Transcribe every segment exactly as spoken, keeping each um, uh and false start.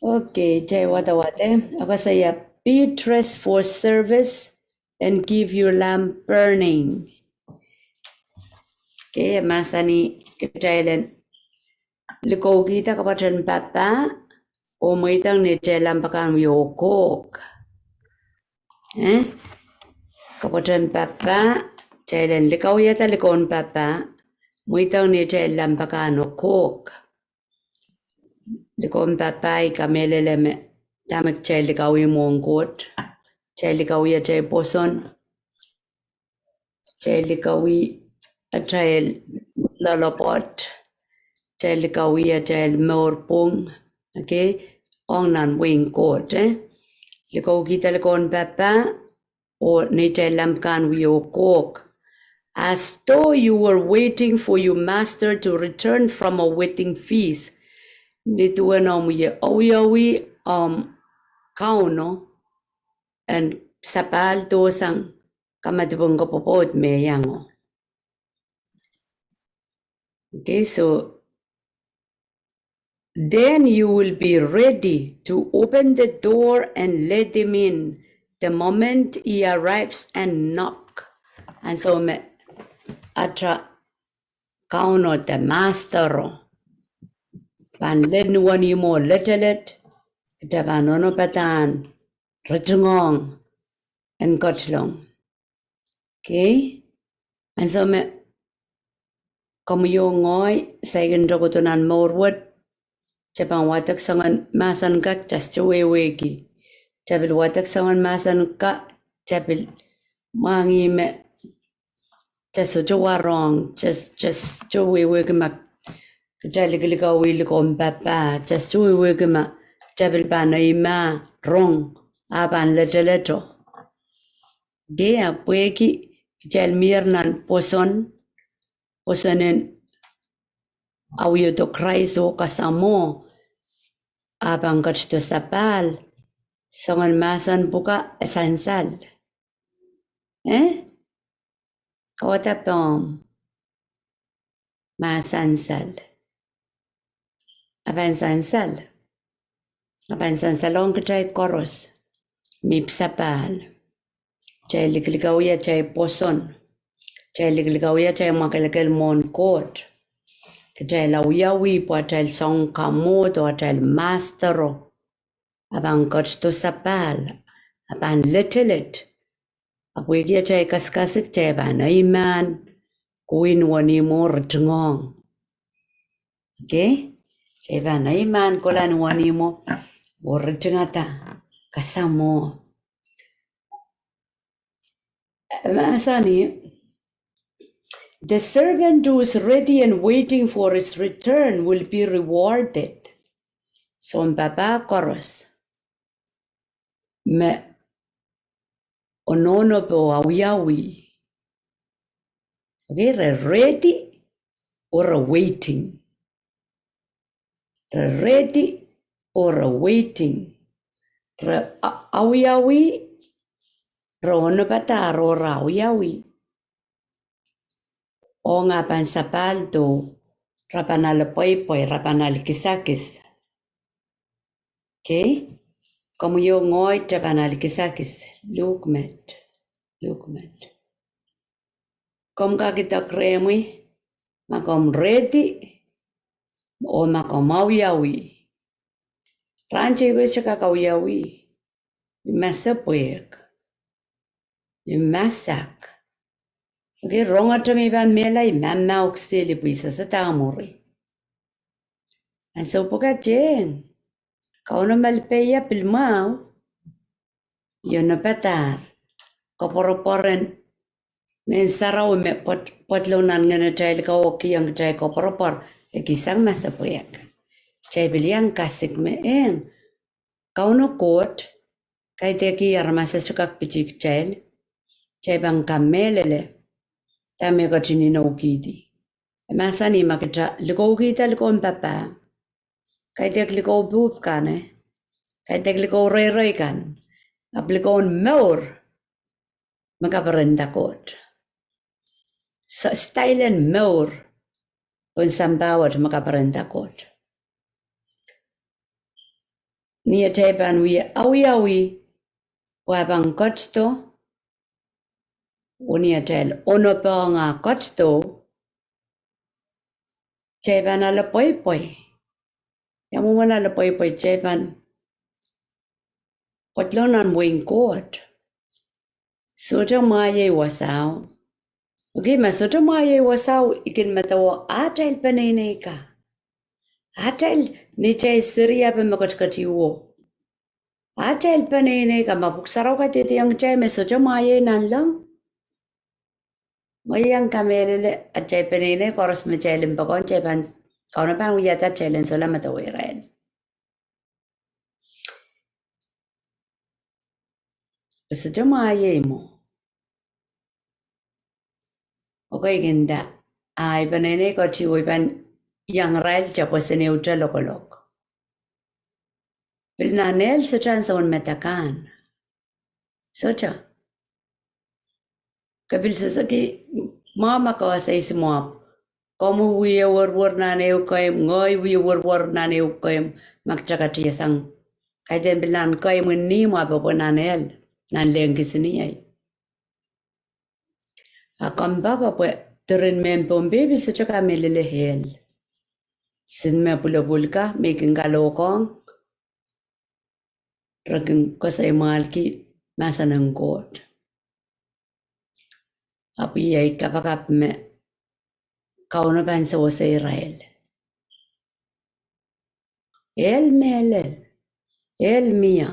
Okay, kitail wadawad, eh? Okei, so ia, be dressed for service and keep your lamp burning. Okay, e mahsanih kitail en likoukihda kapwatehn papah, oh mweidohng neitail lamp akan wie kohkohk. Eh? Kapwatehn papah, kitail en likoukihda likoun papah, mweidohng neitail lamp akan kohkohk. Likoun papah, I kamehlele me dahme kitail likauih mwohn Koht. Kitail likauih atail pwoson. Kitail likauih atail loalopwoat. Kitail likauih atail mour pwung. Okay? Ong nan wehin Koht, eh? Likoukihda likoun papah, oh neitail lamp akan wie kohkohk. As though you were waiting for your master to return from a wedding feast. Ni duwen omw wie awihawih omw Kauno en sapahl dohsang kamadipw en kapwopwoud me iango. Okay, so then you will be ready to open the door and let him in the moment he arrives and knock. And so me ata Kauno de Master o pahn lel ni wenihmwo letelet, kitail pahn onopadahn ritingohng en ketilong. Okay? And so me komwi oh ngehi, saikinte kohdo nan mour wet, kitail pahn wadek soangen mahsen ka, kitail sohte wehwehki. Kitail pil wadek soangen mahsen ka, kitail pil mwahngih me kitail sohte warohng, kitail, kitail sohte wehwehki ma kitail likilikauih likoun papah, kitail sohte wehwehki ma kitail pil pahn eimah rong, a pahn leteleto. Dea, pwehki kitail mier nan pwoson, pwoson en awihdo Krais oh kasamwo, a pahn ketido sapahl, soangen mahsen pwuka e sansal. Eh? Kawada pahn ma sansal. A pahn sansal. A pahn sansal ong kitail koaros. Mihp sapahl. Kitail likilikauih atail pwoson. Kitail likilikauih atail mwakelekel mwohn Koht. Kitail awiawih pwe atail sounkamwohdo, atail Master o a pahn ketido sapahl, a pahn letelet. A pwehki atail kasikasik, kitail pahn eimahn kohla ni wenihmwo ritingohng. Okay? Kitail pahn eimahn kohla ni wenihmwo oh ritingada kasamwo. Mahsanih, the servant who is ready and waiting for his return will be rewarded. Sounpapah koaros me onohnope oh awiawih. Okay, re ready oh re waiting. Re ready oh re waiting. Re a-, awiawih, re onopadahr oh re awiawih. Ong a pahn sapahldo, re pahn ale pweipwei, re pahn ale kisakis. Okay? Komwi oh ngehi kitail pahn ale kisakis, luhk met, luhk met. Komw kak idek rehmwi, ma komw ready, oh ma komw awiawih. Rahn teikan kitail kak awiawih. I masepwehk. I masak. Okay, rongohte me I pahn mehla, I mamauk seli pwe I sehse dahme mwuri. Ansou pwukat eng, Kauno malipe ia pil mwahu. I onopadahr koapworopwor en Ngehn Sarawi me pwed-, pwedilong nan ngehnatail ko oh kihong kitail koapworopwor, e kihsang masepwehk. Kitail pil iang kasik me eng, Kauno Koht kaidehk aramas sohte kak pitih kitail, kitail pahn kamehlele dahme e ketin inoukihdi. E mahsanih ma kitail likoukihda likoun papah, kaidehk likou pwuhp kan, eh, kaidehk likou reirei kan, ahpw likoun mour me kaperenda Koht. Sa-, style en mour pohn sampah wet me kaperenda Koht. ni atail pahn wie awiawi, pwe pahn ketido, oh ni atail onopong ah ketido, kitail pahn ale pweipwei. Ia mwomwen ale pweipwei? Kitail pahn ketido nan wehin Koht. Sohte mwahngih wasao. Okay, ma sohte mwahngih wasao, I kin medewe atail peneinei ka. Atail neitail seri ape me ketiketiwo. Atail peneinei ka, ma Pwuhk Sarawi kadehdehiong kitail me sohte mwahngih nanleng. Mwein kamehlele, atail peneinei koaros me kitail en poakohng, kitail pahn, Kauno pahn wiahda kitail en solahr medewe irail. Sohte mwahngih mwo. Okay, kin nda, ahi peneinei ketiwo, I pahn iang irail tepwesen ehute lokolok. Pil nan ehl sohte ansoun me dakan. Sohte. Ke pil sehse ki, ma, ma ke sehse mwo, komw wie werwer nan ehu keimw, ngehi wie werwer nan ehu keimw, ma kitail ketiasang. Kaidehn pil nan keimw ni mwo, pwe pwe nan ehl, nan lehn kisiniei. A kompoake pwe diren mehn Pohnpei pil sohte kamehlele ehl. Sin me pwulopwul ka, me kin kalohkohng, re kin koasoimwahlki mahsen en Koht. Ahpw iei kapakap me Kauno pahn sewese irail. Ehl mehlel, ehl mie.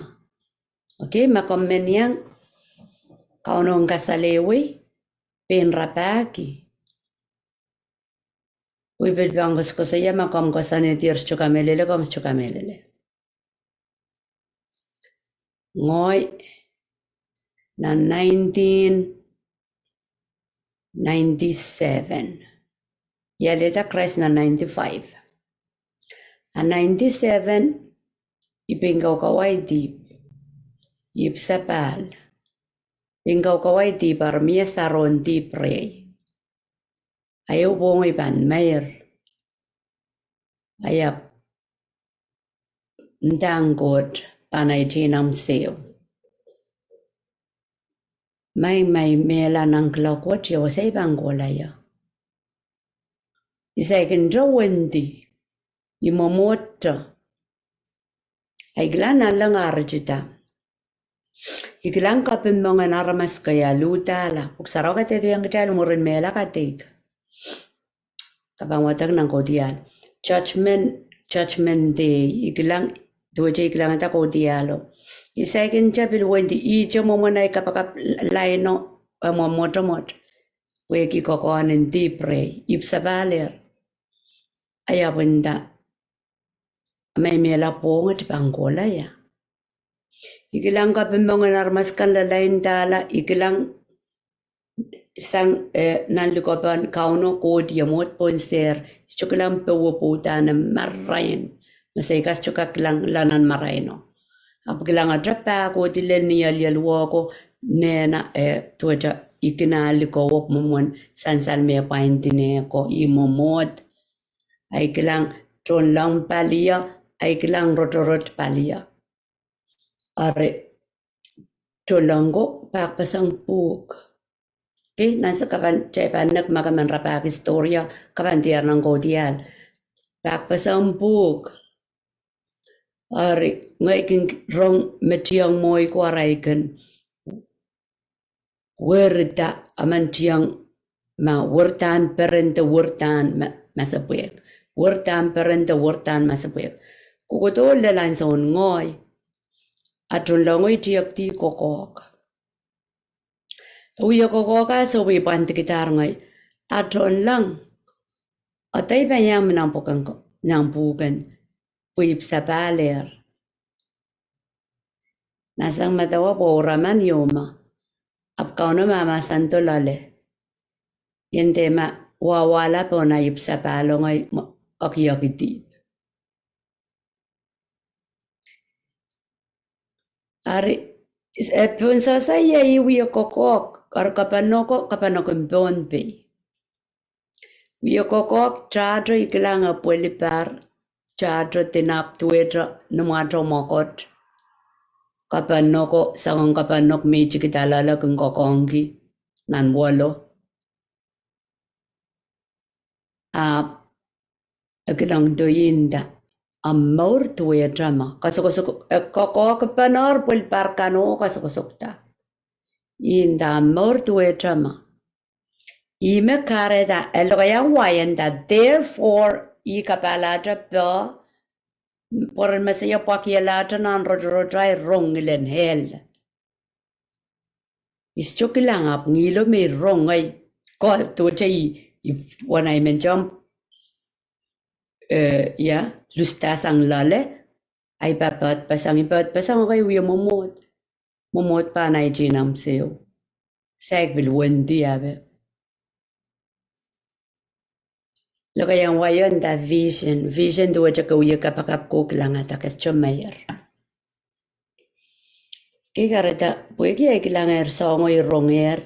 Okay, ma komw men iang, Kauno en kasalehwe, pein rapahki. Wei pil pahn koasoakoasoia, ma komw koasoanehdi re sohte kamehlele, komw sohte kamehlele. Ngehi, nan nineteen ninety-seven. I alehda Krais nan ninety-five. A ninety-seven, I pein kaukawaih dihp. Ipw sapahl. Pein kaukawaih dihp, eri mie sarohn dihp rehi. A ehu pwong I pahn meir. A ia, ndahng Koht pahn ahi teinemw seo. Mai, mai mehla nan kuloak wet, ia wasa I pahn kohla ie. I saikinte wendi, I mwomwohte. A I kilang nanleng ah ritida. I kilang kaping moangen aramas kei ah luhdahla. Pwuhk Sarawi kadehdehiong kitail mwurin mehla kadeik, ke pahn wadek nan kaudiahl. Judgment, Judgment Day, I kilang, duwehte I kilangada kaudiahlo. I saikinte pil wendi, ihte mwomwen ahi kapakap laino, e mwomwotomwot. Pwehki koakoahn en dihp rehi, ipw sapahl ehr. A ia pwe nda, mai mehla pwong et pahn kohla ie. I kilang kaping moangen aramas kan lalaindahla, I kilang sang, eh, nan likopen Kauno Koht ie mwohd pohn sehr, I sohte kilang powe pwoudahn marain. Me se I kak sohte kak kilang lalaud maraino. Ahpw kilangete pahkohdi lel ni alialuwo ko, nehna, eh, duwehte I kin ale likowok mwomwen sansal me pwaindineko, I mwomwohd. A I kilang tohnleng pali ie, a I kilang rotorot pali ie. Eri tohnleng ko pahkpeseng pwuhk. Okay, nan se ke pahn, kitail pahn nek ma ke men rapahki story, ke pahn diar nan kaudiahl. Pahkpeseng pwuhk. Eri ngehi kin rong me tiong mwohi ko, eri I kin werida emen tiong, ma werdahn perende werdahn ma, masepwehk. Werdahn perende werdahn masepwehk. Kohkohdo lel ansoun ngehi, a tohnlengo I tiekdi kokohk. E wie kokohk ah sohpw, I pwandikihdahr ngehi, a tohnleng, a dei pahn iang mi nan pwuken, nan pwuken, pwe ipw sapahl ehr. Nan sang medewe pwe irail men ieu me, ahpw Kauno mahmahsen doh loale, I en dehr ma wahwahla pohn ahi ipw sapahl oh ngehi mwo, okioki dihp. Eri, e pohn sehse ie I wie kokohk, eri kapanohko, kapanohkin Pohnpei. Wie kokohk, tahto I kilang e pwelipar, tahto dinap, duwehte nimwato mwekot. Kapanoko, soangen kapanok me I tikida loale kin koakoahngki nan walo. Ahpw e kilang do I nda, omw mour duwehte ma. Kasokosok, e koakoahkpene pwelpar kan oh kasokosokda. I nda, omw mour duwehte ma. Ih me kahrehda e lokaiahng wai e nda, therefore, I kapahlahte poh, pwe ren meseia pwakihlahte nan rotorot ahi rong ngilen hell. I sohte kilang ahpw ngihlo me I rong, ngehi, ko, duwehte I, I wana I men tong, eh, ia, lusda sang loale, ahi pahn poadpeseng, I poadpeseng, okay, wie mwomwohd. Mwomwohd pahn ahi tih nan sehse. Saik pil wendi ape. Lokaiahng wai e nda vision, vision duwehte ke wie kapakap ko kilangada ke sohte meir. Kei kahrehda, pwehki ahi kilangehr soahngo I rongehr,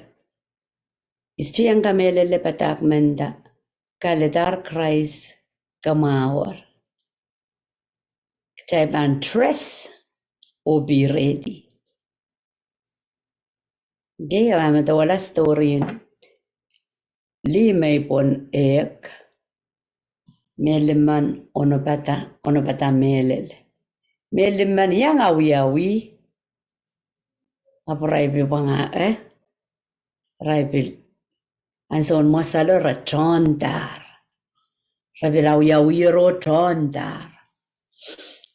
I sohte iang kamehlele padahk me nda, kaledahr Krais kamwahwih. Kitail pahn dress oh be ready. Kei, I men medewehla story en lih me I pwon ehk, me limmen onopada, onopada mehlel. Me limmen iang awiawi, ahpw irail pil pwanga, eh? Irail pil, ansoun mwasalo re tohndahr. Re pil awiawier oh tohndahr.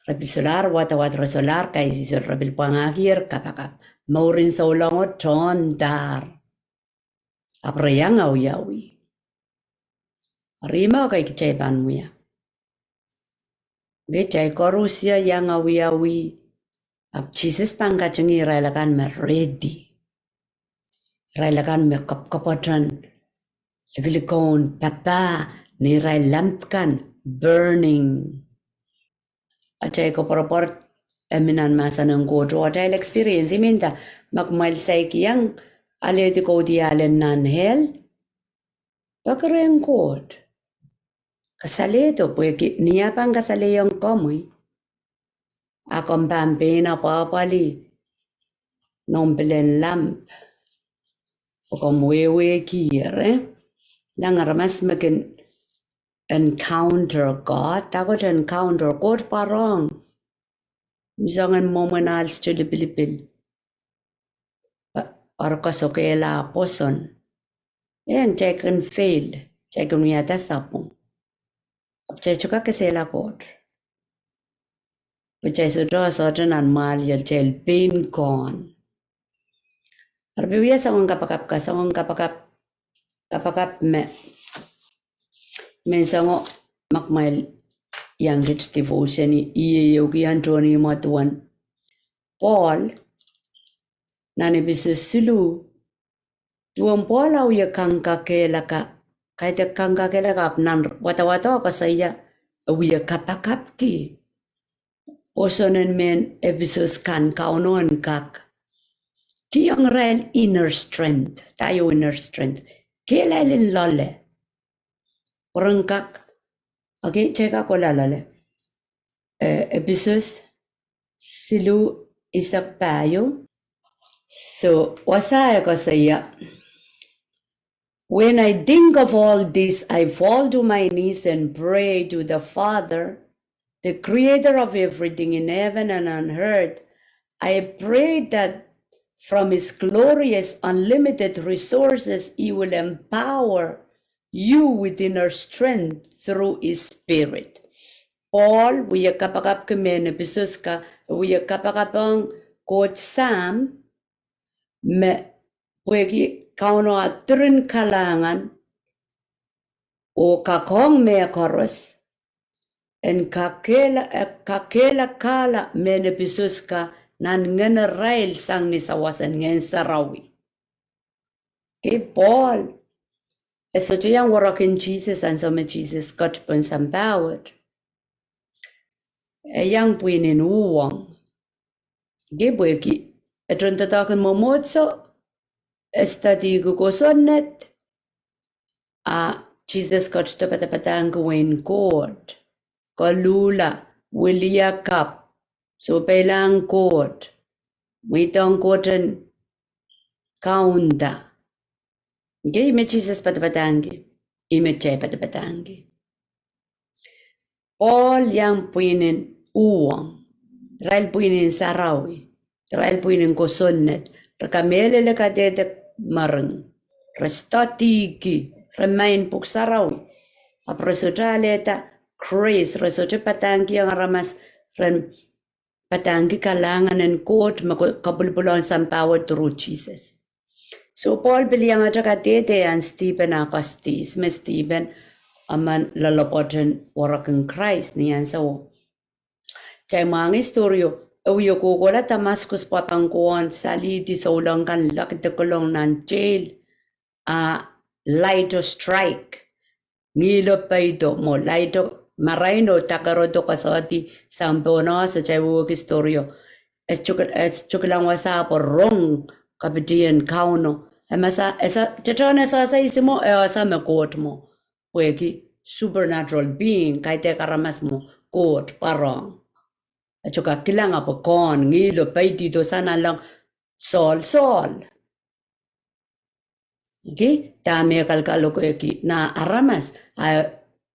Re pil solahr wadawad, re solahr kaisihsol, re pil pwangahkier kapakap. Mourin souleng oh tohndahr. Ahpw re iang awiawi. Eri me kei kitail pahn wia. Kitail koaros iang awiawi. Ahpw Sises pahn katingih irail akan me ready. Irail akan me kapwakapwatan likilikoun papah, ni irail lamp kan burning. Atail koapworopwor e mi nan mahsen en Koht oh atail experience, I men nda, ma kumwail saik iang alehdi kaudiahl en nan hell, peki rehn Koht. Kasalehdo pwehki ni ah pahn kasalehiong komwi, a komw pahn pein apwahpwalih noumw pilen lamp, pwe komw wehwehkier, eh? Lang aramas me kin encounter God, dahkot encounter Koht pwarohng. Mie soangen mwomwen ahl sohte lipilipil. Ar kasokehla pwoson. Eng, kitail kin fail, kitail kin wiahda sapwung. Ahpw kitail sohte kak esehla Koht. Pwe kitail sohte, sohte nan mwahliel, kitail pein kohn. Eri pil wia soangen kapakap ka, soangen kapakap, kapakap me, men soangen, ma kumwail iang kit devotion, I, I ehukihong tohn imw duwen Pohl, nan Episos siluh, duwen Pohl ah wie kangkakehlaka, kaidehk kangkakehlaka, ahpw nan wadawad e koasoia, e wie kapakapki pwoson en mehn Episos kan, Kauno en kak kihong irail inner strength, daio inner strength, kehlail en loale. Pwe ren kak, okay, kitail kak kohla loale. Eh, Episos siluh, eisek pahieu. So, wasa e koasoia, when I think of all this, I fall to my knees and pray to the Father, the creator of everything in heaven and on earth. I pray that from his glorious, unlimited resources, he will empower you with inner strength through his spirit. Pohl wie kapakapki mehn Episos ka, wie kapakap ong Koht Sahm, me pwehki Kauno ah diren kalahngan oh kakohng mehkoaros, en kakehlaka, kakehlakahla mehn Episos ka nan ngenirail sang ni sawas en Ngehn Sarawi. Kei Pohl, e sohte iang werek en Sises ansou me Sises ketido pohn sampah wet. E iang pwihn en uhwong. Kei pwehki, e tohndoadoahk en mwomwohdiso, e studyki kosonned, a Sises ketido padapadahngki wehin Koht, koluhla, wiliakapw, sohpeilahng Koht. Mweidohng Koht en kaunda. Nge ih me Sises padapadahngki, ih me kitail padapadahngki. Pohl iang pwihn en uhwong, irail pwihn en sarawi, irail pwihn en kosonned, re kamehlele kadehdehk mering, re studyki, re maing pwuhk sarawi, ahpw re sohte alehda grace, re sohte padahngkihong aramas, ren padahngki kalahngan en Koht me ko-, kapwilipwilon sampah wet through Sises. So Pohl pil iangete kadehde en Stephen ah koasdi, ihs me Stephen? Emen loalopwoat en werek en Krais ni ansou. Kitail mwahngih story o, e wie kohkohla Damascus pwe pahn kohwei salihdi souleng kan, laki dekolong nan jail, a light o strike. Ngihlo peido mwo, light o marain o dakerodo koasoandi sang pohn oahs, kitail wehwehki story o. E tohkilang wasa pwe rong kapitien Kauno. E mahsanih, e sa, tehtehn e sehse ihs mwo, e sehse me Koht mwo. Pwehki supernatural being, kaidehk aramas mwo, Koht pwarohng. E tohkak kilang ahpw kohn, ngihlo peidi, sang nanleng, Sohl, Sohl. Ki, dahme e kalokolokehki nan aramas, a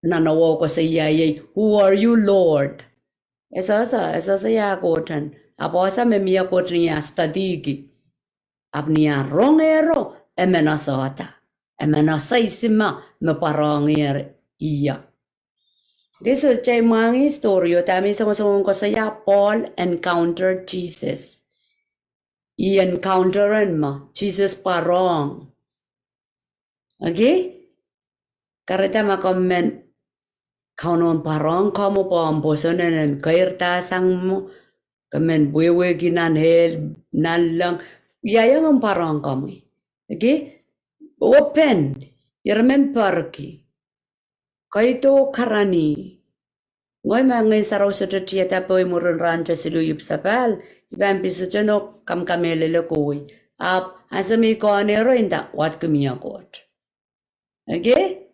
nan awa koasoia, Who are you, Lord? E sehse, e sehse ia Koht en. Ahpw e sehse me mie Koht ni ah studyki. Ahpw ni ah rongehro, e men esehda. E men esehse ihs me pwarohngehr ie. Ki, so kitail mwahngih story o, dahme songosong koasoia, Paul encountered Jesus. Ih encounter en me Sises pwarohng. Okay? Kahrehda ma ke men Kauno en pwarohng komwi pwe omw pwoson en keirda sang mwo, ke men wehwehki nan ehl, nanleng, ieiang omw pwarohng komwi. Okay? Open, ire men perki. Keido karanih. Ngehi ma Ngehn Sarawi sohte tiada pohi mwurin rahn tesiluh ipwsapahl, I pahn pil sohte nohk kamkamehlele kohwei. Ahpw ansou me I kohnehr, I nda, Wadki mie Koht. Okay?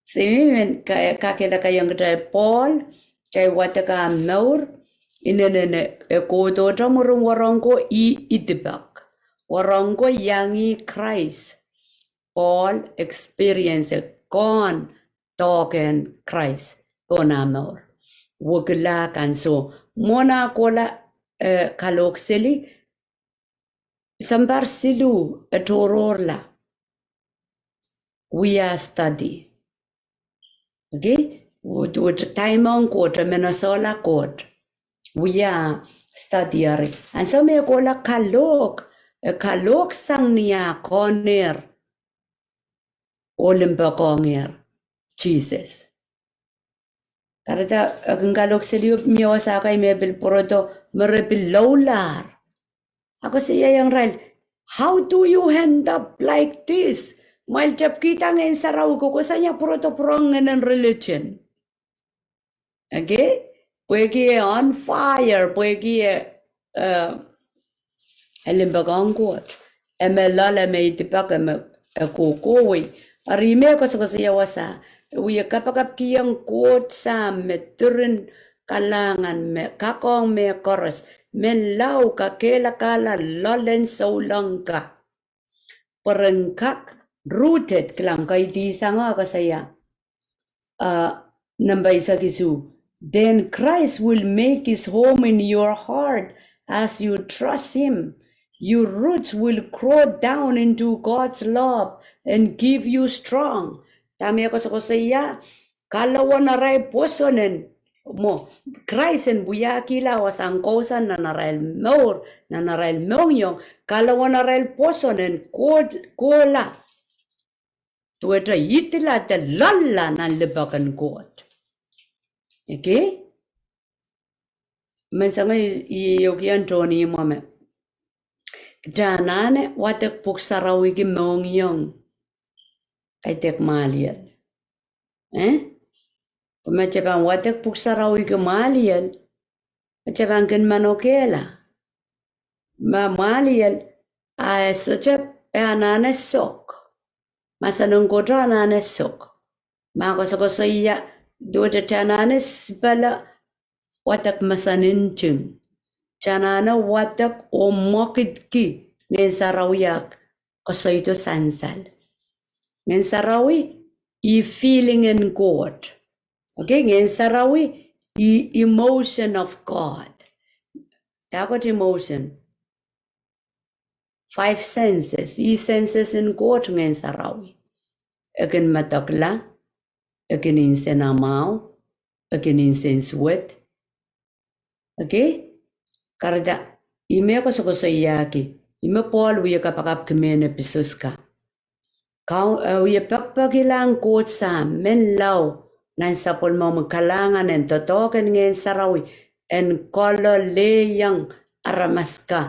Se I men ka, kakehlakaiong kitail Paul, kitail wadek ah mour, inenen e kohdohte mwurin wahnpoaron ko, ih idipek. Wahnpoaron ko iang ih Krais. Paul experience e kohn doadoahk en Krais pohn ah mour. Wekila kan, so mwohn ah kohla, eh, kalohk seli, sounpar siluh e tohrohrla. Wia study. Okay? Wet, wet time ong Koht, e men esehla Koht. Wia study eri. Ansou me e kohla kalohk, e kalohk sang ni ah kohnehr oh limpoakongehr Sises. Kahrehda e kin kalohk seli oh mie wasa akan me pil pwurodo, me re pil loulahr. A koasoiaiong irail, How do you end up like this? Mwail tepkihda Ngehn Sarawi, ke koasoia pwurodo pwurehng ngehnen religion. Okay? Pwehki e on fire, pwehki e, eh, e limpoak ong Koht. E me loal, e me idipek, e me, e kohkohwei. Eri me koasokoasoia wasa, e wie kapakapkihong Koht Sahm me diren kalahngan, me kak ong mehkoaros, me lao kakehlakahla loalen souleng ka. Pwe ren kak rooted, kilang, kaidehn sang e koasoia, uh, namba eisek isuh. Then Christ will make his home in your heart as you trust him. Your roots will grow down into God's love and give you strong. Dahme koasokoasoia, kalowen arail pwoson en mwo, Krais en wiahkihla wasahn kousoan nan arail mour, nan arail mohngiong, kalowen arail pwoson en koh-, kohla. Duwehte idila de loalla nan limpoak en Koht. Okay? Menseng I, I, I ioukiong tohn imwo me kitail anahne wadek Pwuhk Sarawi ki mohngiong, kaidehk mwahliel. Eh? Pwe ma kitail pahn wadek Pwuhk Sarawi ki mwahliel, kitail pahn kin manokehla. Ma mwahliel, a e sohte, e anahne sok. Mahsen en Koht anahne sok. Ma koasokoasoia, duwehte kitail anahne sipala wadek mahsen en nting. Kitail anahne wadek oh mwekidki Ngehn Sarawi ah koasoido sansal. Ngehn Sarawi, ih feeling en Koht. Okay, Ngehn Sarawi, ih emotion of God. Dahkot emotion? Five senses. Ih senses en Koht Ngehn Sarawi. E kin medekla, e kin insenamwahu, e kin insensuwed. Okay? Kahrehda, ih me koasokoasoiahki, ih me Pohl wie kapakapki mehn Episos ka. Kau, eh, wie pekipekilahng Koht Sahm, menlau nan sapwellimomwi kalahngan en doadoahk en Ngehn Sarawi, en kolokol lehiong aramas ka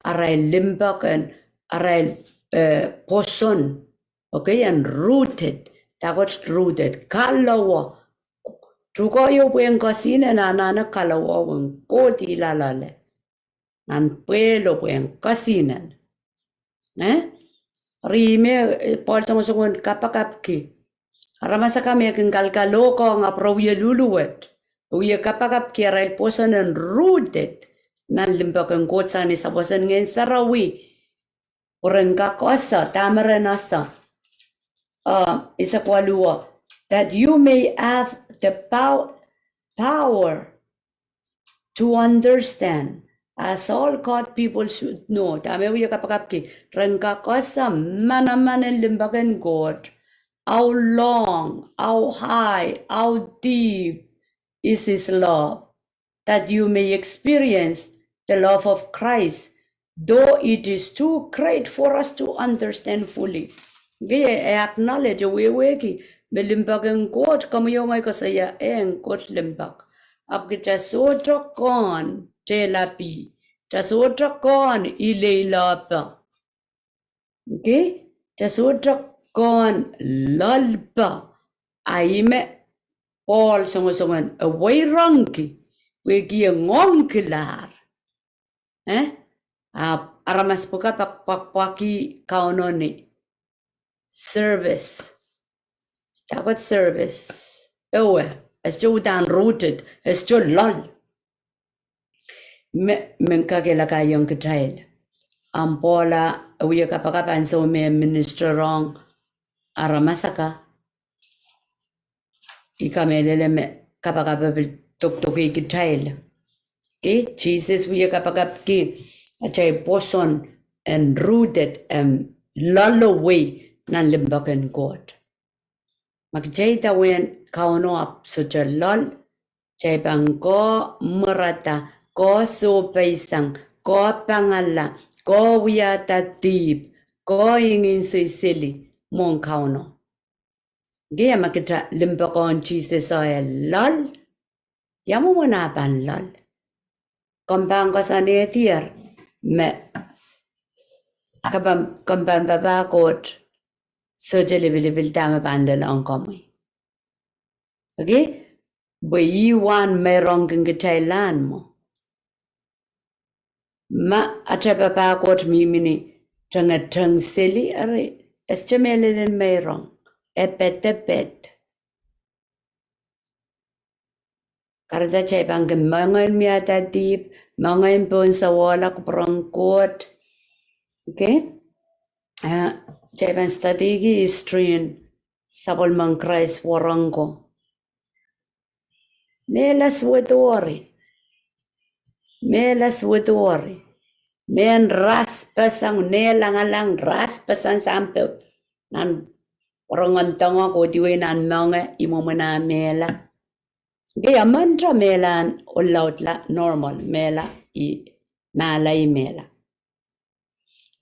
arail limpoak en, arail, eh, pwoson. Okay, en rooted. Dahkot rooted? Kalowo. Tuhke ieu pwehn kesihnen, anahne kalowo, wenkohdi loale nan pwehlo pwehn kesihnen. Eh? Eri me, eh, Pohl songosong en kapakapki aramas akan me kin kalkalohkohng ahpw re wie luhluwet. Wie kapakapki arail pwoson en rooted nan limpoak en Koht sang ni sapwoson Ngehn Sarawi. Pwe ren kak ese, dahme ren ese. Uh, ise kwaluwo, that you may have the pow-, power to understand, as all God people should know. Dahme wie kapakapki? Ren kak ese manaman en limpoak en Koht. How long, how high, how deep is his love, that you may experience the love of Christ, though it is too great for us to understand fully. Okay, e acknowledge, e wehwehki me limpoak en Koht, komwi oh ngehi koasoia, e en Koht limpoak. Ahpw kitail sohte kehn tehla pih, kitail sohte kehn ileilehpe. Okay? Kitail sohte kehn loalpe. A ih me Pohl songosong en, e warohngki, pwehki e ngoangkilahr. Eh? Ahpw aramas pwukat pak, pak, pwukoahki Kauno ni service. Dahkot service? Ewe, e sohte uhdahn rooted, e sohte loal. Me, me kak lakahiong kitail. Ahmw Pohl a wie kapakap ansou me minister ong aramas akan. I kamehlele me kapakap e pil dokdoke kitail. Okay, Sises wie kapakapki atail pwoson en rooted, en loalowei nan limpoak en Koht. Ma kitail idawehn Kauno ahpw sohte loal, kitail pahn koh mwurada, koh sohpeisang, koh pangala, koh wiahda dihp, koh ingin seweseli mwohn Kauno. Ngehi ma kitail limpoak ohng Sises oh e loal, ia mwomwen ah pahn loal? Komw pahn koasoanehdier me, komw pahn, komw pahn papah Koht sohte lipilipil dahme pahn lelohng komwi. Okay? Pwe ih wahn meirongkin kitail lahn mwo. Ma atail papah Koht mihmi ni tengeteng seli, eri e sohte mehlel en meirong, e pedeped. Kahrehda kitail pahn kin moange en wiahda dihp, moange en pohn sawehla kupwur en Koht. Okay? Ah, kitail pahn studyki history en sapwellimen Krais wahnpoaron ko. Mehla suwed weri. Mehla suwed weri. Mehn raspeseng, nehlangalang raspeseng sampe nan wahnpoaron doango, kohdiwei nan moange, ih mwomwen ah mehla. Ngehi emente mehla en ohlaudla normal, mehla ih, mahla ih mehla.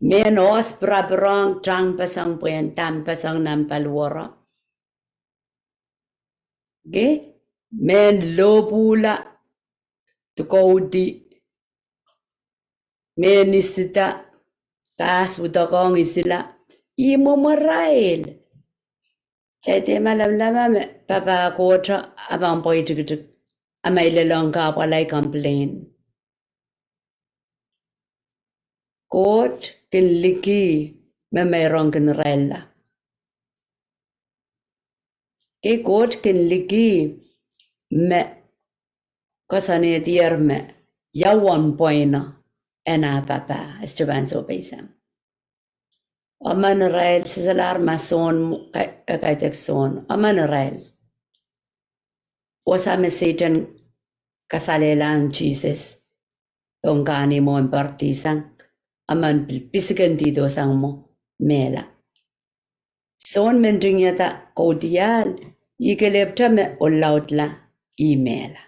Mehn oahs pirapirong, tangpeseng pwehn, tangpeseng nan paliwaro. Okay? Mehn lohpwuhla, dukoudi, mehn isida, kahs udokohng isila, ih mwomwarail. Kitail dehr malamalama me papah Koht a pahn pweidikidik, a ma I lelohng kahpwal I complain. Koht kin liki me meirongkin irailla. Kei Koht kin liki me koasoanehdier me ia uwen pweino en ah papah, e sohte pahn sohpeisang. Emen irail, solahr ma Sohn, ka-, e kaidehk Sohn, emen irail. Wasa me Sehdan kasalehlahng Sises pohn kahnimwo en poaridi sang, emen pil-, pisikindi sang mwo mehla. Sohn me ntingiada kaudiahl, ih kelehpwte me ohlaudla, ih mehla.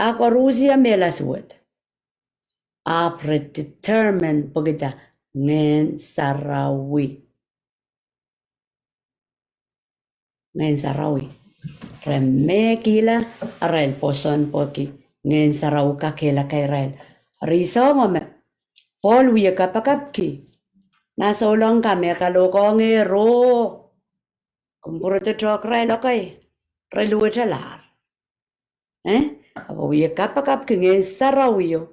A koarusie mehla suwed. Ahpw re determine pwehkihda Ngehn Sarawi. Ngehn Sarawi. Re mehkihla arail pwoson pwehki Ngehn Sarawi kakehlaka irail. Eri soangen me Pohl wie kapakapki. Nan souleng ka me kalohkohng ro. Komw pwurodo tohk irail, okay. Re luwetalahr. Eh? Ahpw wie kapakapki Ngehn Sarawio.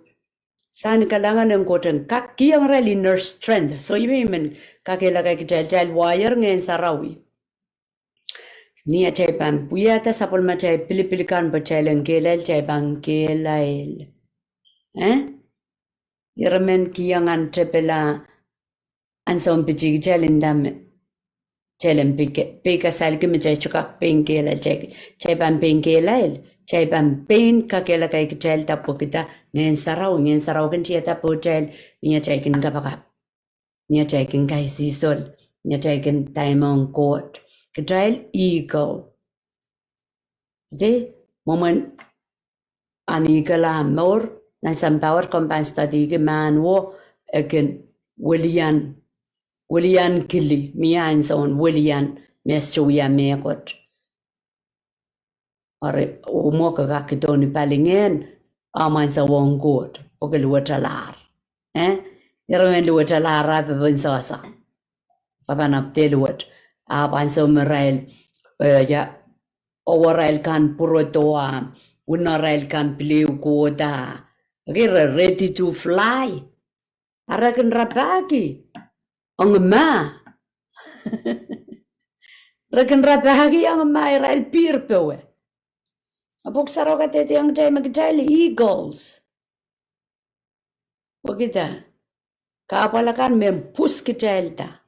Sang ni kalahngan en Koht en kak kihong irail inner strength. So, I mean, I mean, kakehlaka kitail, kitail wire Ngehn Sarawi. Ni atail pahn pwihada sapwellimatail pilipil kan pwe kitail en kehlail, kitail pahn kehlail. Eh? Ire men kihong nan tepel a ansou me pitsih kitail, inda me kitail en peika-, peikasalki me kitail sohte kak pein kehlail, kitail, kitail pahn pein kehlail, kitail pahn pein kakehlaka kitail da pwehkihda Ngehn Sarawi, Ngehn Sarawi kin tiada pohtail, ni atail kin kapakap, ni atail kin kaisihsol, ni atail kin dahme ong Koht. Kitail eagle. Okay? Mwomwen ahn eagle ah mour, nan sampah wet komw pahn studyki mahn wo, e kin wilian, wilian kili, mie ansoun wilian, me sohte wia mehkot. Eri, oh mwo ke kak kihdohng ni palingehn, ahmw ansou ong Koht, pwe ke luwetalahr. Eh? Ire men luwetalahr ah pepen sasa. Pahpa nap de luwet. Ahpw ansou me irail, eh, ia, owe irail kan pwurodo ah, wino irail kan pil ehu kohda. Okay, re ready to fly. A re kin rapahki ong mah. Re kin rapahki ong mah, irail pihr powe. A Pwuhk Sarawi kadehdehiong kitail me kitail eagles. Pwehkihda kahpwal akan me pwuskitailda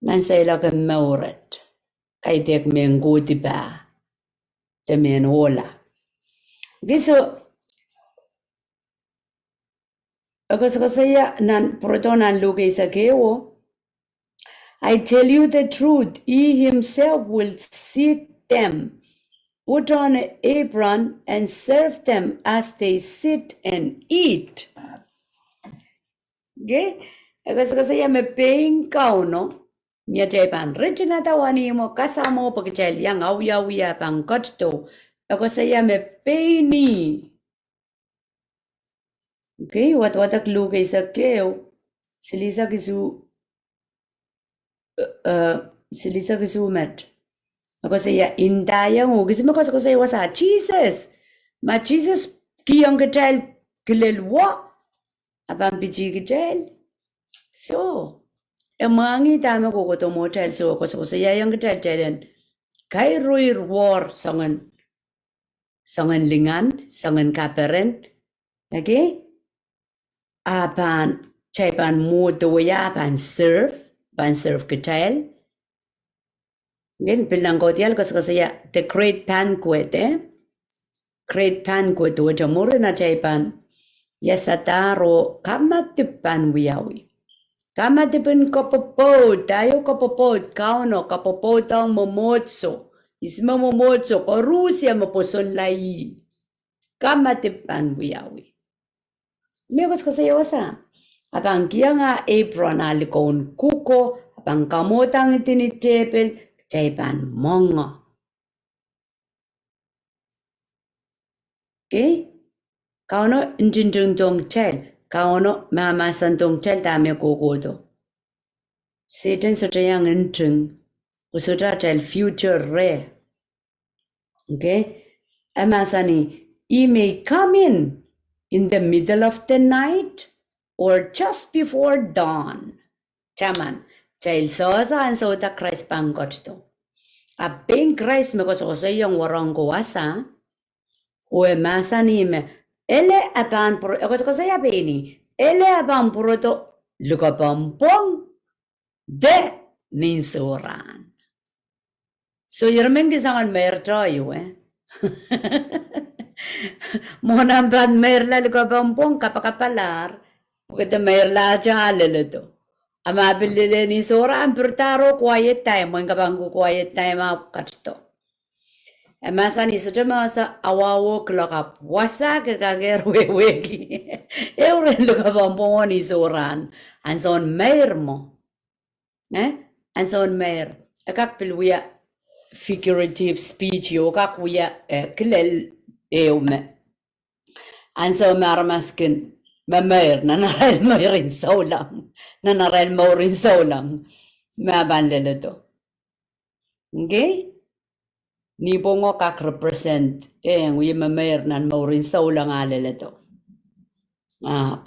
nan seiloak en mour wet, kaidehk mehn kohdi pah, de mehn ohla. Okay, so, e koasokoasoia nan, pwurodo nan Luk eisek ehu, I tell you the truth, he himself will sit them, put on an apron and serve them as they sit and eat. Okay? E koasokoasoia me pein Kauno, ni atail pahn ritingada wenihmwo, kasamwo pwe kitail iang awiawih ah pahn ketido. E koasoia me pein ih. Okay, wad-, wadek Luk eisek ehu, silihsek isuh, eh, eh, silihsek isuh met. E koasoia, inda iang uhkisi me koasokoasoia wasa, Sises. Ma Sises kihong kitail kilel wo, a pahn pitih kitail. So, e mwahngih dahme kohkohdo mwohtail, so, koasokoasoia iang kitail, kitail en kairuir wohr soangen, soangen lingan, soangen kaperen. Okay? A pahn, kitail pahn mwohd wia, a pahn serve, pahn serve kitail. Ngehn pil nan kaudiahl koasokoasoia the great banquet, eh? Great banquet wet, mwurin atail pahn iasada oh kamadipw pahn wiawi. Kamadipw en kapwopwoud, da ieu kapwopwoud, Kauno kapwopwoudohng mwomwohdiso. Ihs me mwomwohdiso? Koarusie me pwosonla ih. Kamadipw pahn wiawi. Me koasokoasoia wasa. A pahn kihong ah apron, ah likoun kuko, a pahn kamwohdahng ih ni tehpel, kitail pahn mwenge. Okay? Kauno ntingtingdohng kitail, Kauno mahmahsandohng kitail dahme kohkohdo. Sehdan sohte iang nting, pwe sohte atail future reh. Okay? E mahsanih, he may come in, in the middle of the night or just before dawn. Taman, kitail sohsa ansou da Krais pahn ketido. A pein Krais me koasokoasoiong wahnpoaron ko wasa, Oh e mahsanih me, ele a pahn pwur-, e koasokoasoia pein ih, ele a pahn pwurodo lukepen pwong de nin sohrahn. So, irail men kin soangen meirte ieu, eh? Mwohn ahmw pahn meirla lukepen pwong, kapakapalahr, pwehki de meirlahte ah leledo. A ma pil lel nin sohrahn, pirdahr oh quiet time, mwein ke pahn kin quiet time ahpw ketido. E mahsanih sohte me ese awa oh kilok ahpw wasa ke kakehr wehwehki ehu rehn lukepen pwong oh nin sohrahn. Ansoun meir mwo. Eh? Ansoun meir. E kak pil wia figurative speech ieu, kak wia, eh, kilel ehu me. Ansou me aramas kin memeir, nan arail mouren souleng, nan arail mouren souleng, me a pahn leledo. Okay? Ni pwongo kak represent, eh, wie memeir nan mouren souleng a leledo. Ah,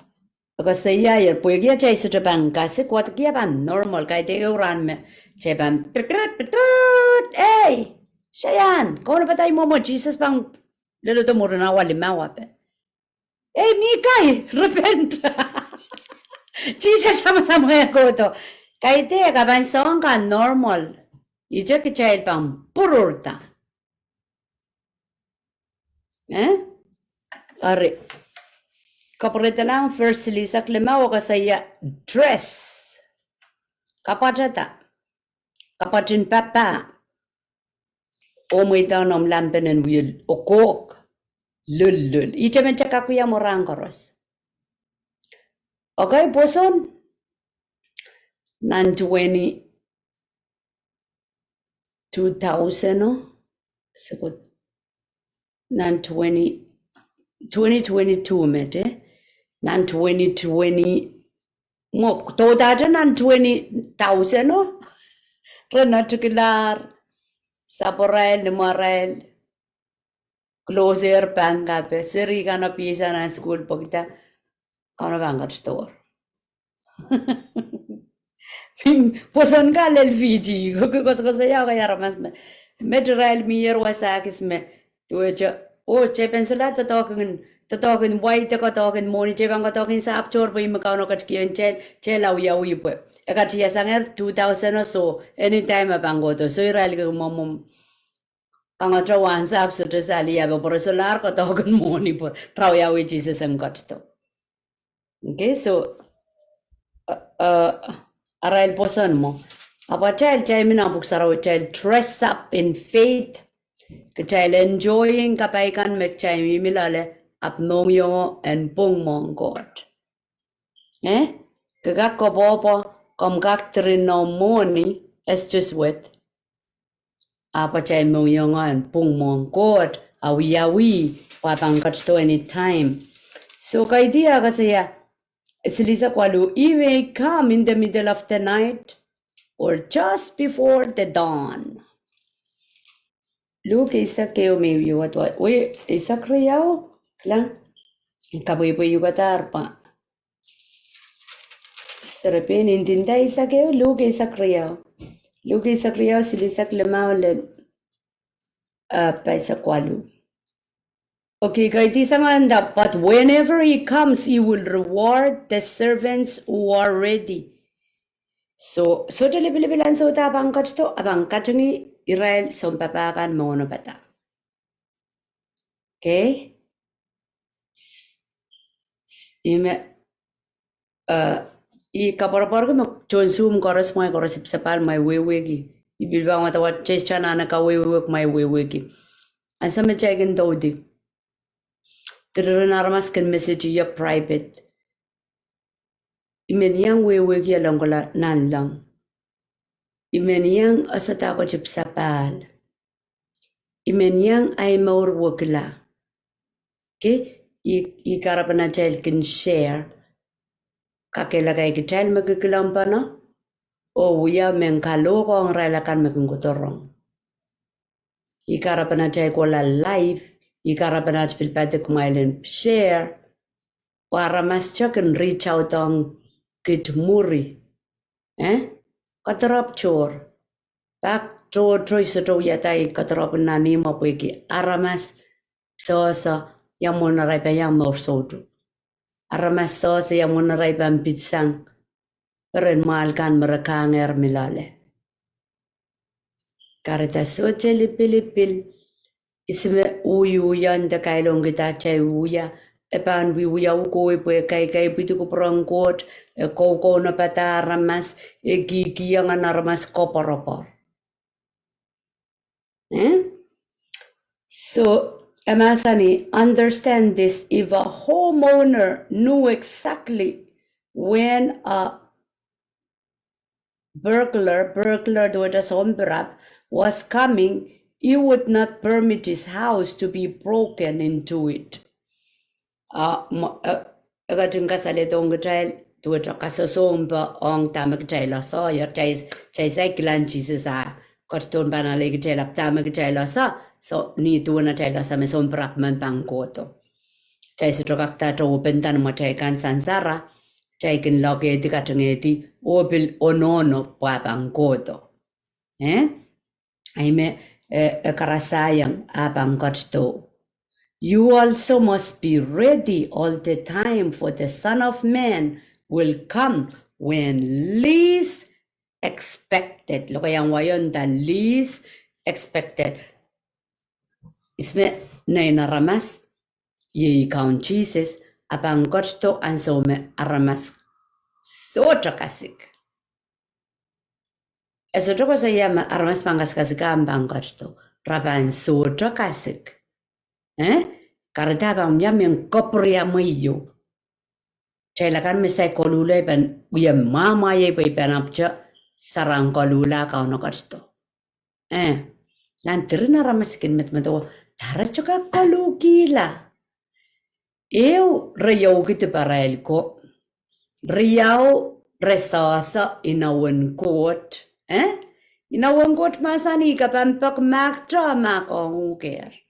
koasoiaier, pwehki atail sohte pahn kasik, wadek ia pahn normal, kaidehn ehu rahn me, kitail pahn pitut, pitut, ei, Seian, kaunopada ih mwomwe, Sises pahn leledo mwurin awa limau ape. Ei, mi kai, repent. Sises samasam e kohdo. Kaidehn ka pahn soang kan normal. Ihte kitail pahn pwururda. Eh? Ari. Kapwuredohng verse silihsek limau e koasoia dress. Kapwatehda. Kapwatin papah. Oh mweidohng omw lampen en wie okohk, lullul. Ihte me kitail kak wia mwo rahn koaros. Okay, pwoson. Nan twenty, two thousand o, soko, nan twenty, twenty twenty-two met, eh? Nan twenty twenty, mwo, doudahte nan twenty thousand o, re netikilahr, sapwarail, limwarail, closer pahn kape, seri kan o pihsa nan sukuhl pwehkihda, Kauno pahn ketidohr. Pwoson ka lel Fiji, koasokoasoia kei aramas me, met irail mier wasa kis me, duwehte, oh, kitail pahn solahr doadoahk en, doadoahk en wai de doadoahk en mwohni, kitail pahn doadoahk en sahpw tohr pwe ih me Kauno ketikihong kitail, kitail awiawi pwe e katiasang er two thousand o, so, anytime e pahn kohdo, so irail kei mwomwomw. Kangete wahnsahpw sohte saliape pwe re solahr doadoahk en mwohni pwe re awiawi Sises en ketido. Okay, so, uh, uh, arail pwoson mwo. Ahpw atail, kitail mih nan pwuhk sarawi, kitail dress up in faith. Kitail enjoying kapai kan me kitail mihmi loale, ahpw mohngiong en pwung mwohn Koht. Eh? Ke kak koapworopwor, komw kak diren noumw mwohni, estuswet. Ahpw atail mohngiong en pwung mwohn Koht, awiawi, pwe e pahn ketido anytime. So kaidehn e koasoia, silihsek waluh, he may come in the middle of the night or just before the dawn. Luk eisek ehu me wie wadawad, wei, eisek riau, kilang, kapwepwe uhk adahr pa. Serepein ndinda eisek ehu, Luk eisek riau. Luk eisek riau, silihsek limau lel, uh, pahisek waluh. Okay, kaidehn sang nda, but whenever he comes, he will reward the servants who are ready. So, sohte lipilipil ansou da e pahn ketido, e pahn katingi irail sounpapah kan me kaunopada. Okay? Ih me, uh, I koapworopworki me tohn Zoom koaros, mwail koaros ipwsapahl, mwail wehwehki. I pil pahn wadawad, kitail anahne kawehwehki, mwail wehwehki. Ansou me kitail kin doudi, diren aramas kin message ie private. I men iang wehwehki e longkala nanleng. I men iang esada kotipwsapahl. I men iang ahi mour wekila. Okay, I, I kahrepen atail kin share. Kakehlaka kitail me kilkilang pahn, oh wia mehn kalohk ong irail akan me kin kohdo rong. I kahrepen atail kohla live, I kahrepen atail pil padahk kumwail en share, pwe aramas te kin reach out ong kit mwuri. Eh? Kadarapw tohr. Pak tohto I sohte wiahda I kadarapw nan ihmw pwehki aramas sohso ia mwomwen arail pahn iang mour soutuk. Aramas sohso ia mwomwen arail pahn pitsang peren mwahl kan me re kahngehr mi loale. Kahrehda sohte lipilipil, ihs me uhiuhiong de kailongkihda atail wia, e pahn wiewia kohwei pwe kaikai pwidi kupwuren Koht, e koukounopadahr aramas, e kihkihong aramas koapworopwor. Eh? So, e mahsanih, understand this, if a homeowner knew exactly when a burglar, burglar duwehte sounpapah, was coming, he would not permit his house to be broken into it. A, mwo, e, e ketin kasaledohng kitail duwehte kasosohmpe ong dahme kitail ese, oh, ia kitail, kitail saikinte kilang Sises a ketidohn pahn ale kitail ahpw dahme kitail ese, so, ni duwen atail ese me sounpapah men pahn kohdo. Kitail sohte kak dahte open dahn mwatail kan sansara, kitail kin lokehdi, katengehdi, oh pil onohno pwe pahn kohdo. Eh? Ahi me, eh, e karasaiong a pahn ketido. You also must be ready all the time, for the Son of Man will come when least expected. Lokaiahn wai o nda least expected. Ihs me nein aramas, iei Kaun Sises, a pahn ketido ansou me aramas sohte kasik. E sohte koasoia me aramas pahn kasikasik a pahn ketido. Re pahn sohte kasik. Eh? Kahrehda pahn wia mehn kapwuriamwei ieu. Kitail akan me saik koluhla pahn wia mwamwahiei pwe pahn ahpwete sarahn koluhla Kauno ketido. Eh, nan diren aramas kin medemedewe, dahre sohte kak koluhkihla. Ehu, re iouki diparail ko. Riau, re sohso inowen Koht. Eh? Inowen Koht mahsanih ke pahn peki mahk te, mahkohng uhkehr.